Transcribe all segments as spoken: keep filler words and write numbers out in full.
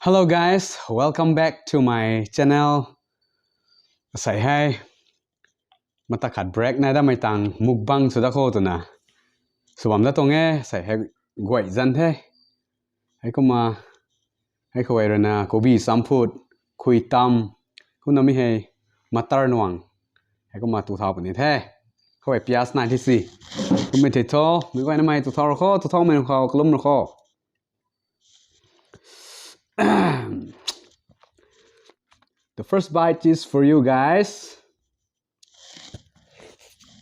Hello guys, welcome back to my channel. Asei hei mata khat break nai damei tang mukbang sw da khou twna sw bam da tuang e. Asei hei guay zan the. Hei kumna hei khou hei ruina kobi samphut, khui tam, kumna mi hei matar nuang, hei kumna tu thau puni the. Khou hei pias nai thi si. Kummei thei tho, mi guayna mei tu thau ra khou, tu thaumei ra khou, kalum ra khou. The first bite is for you guys.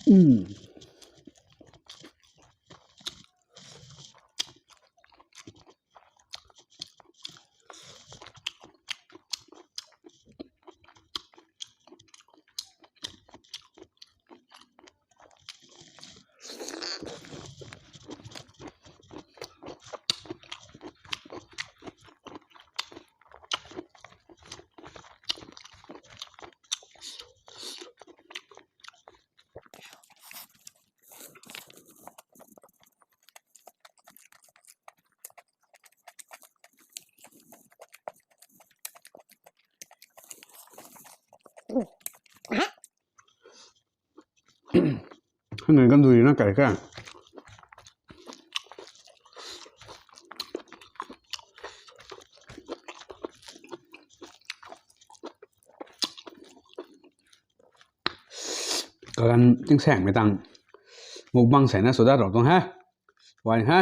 Mm. Hei nai kan dui na kai ka. Kagan tingsaengmei tang mukbang seina sw dat rou tuang he. Wai he.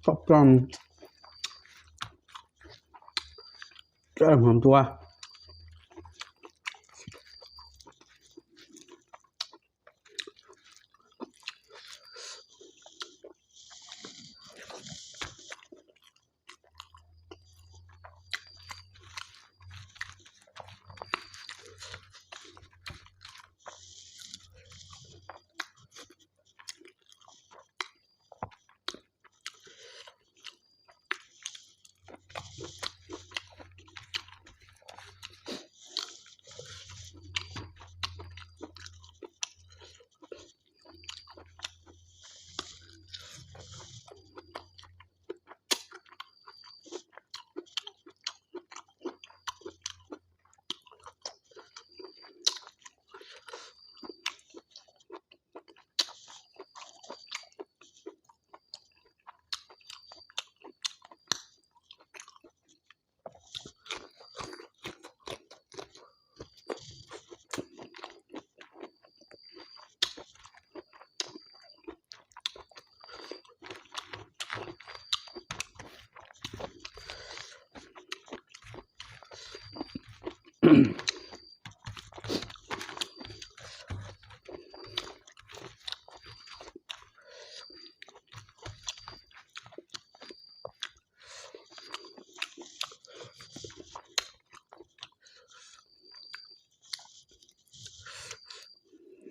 Chop chop. Chop chop tua.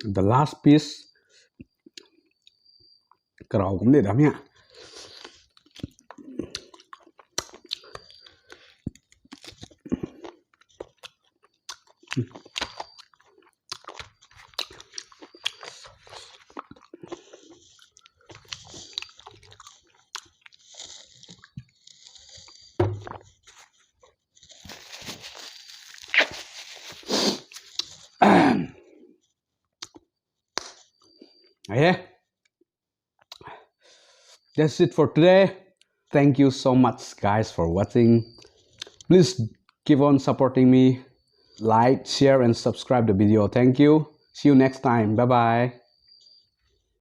The last piece. Karau kum de dam ya. Okay. That's it for today. Thank you so much, guys, for watching. Please keep on supporting me. Like, share, and subscribe the video. Thank you. See you next time. Bye bye.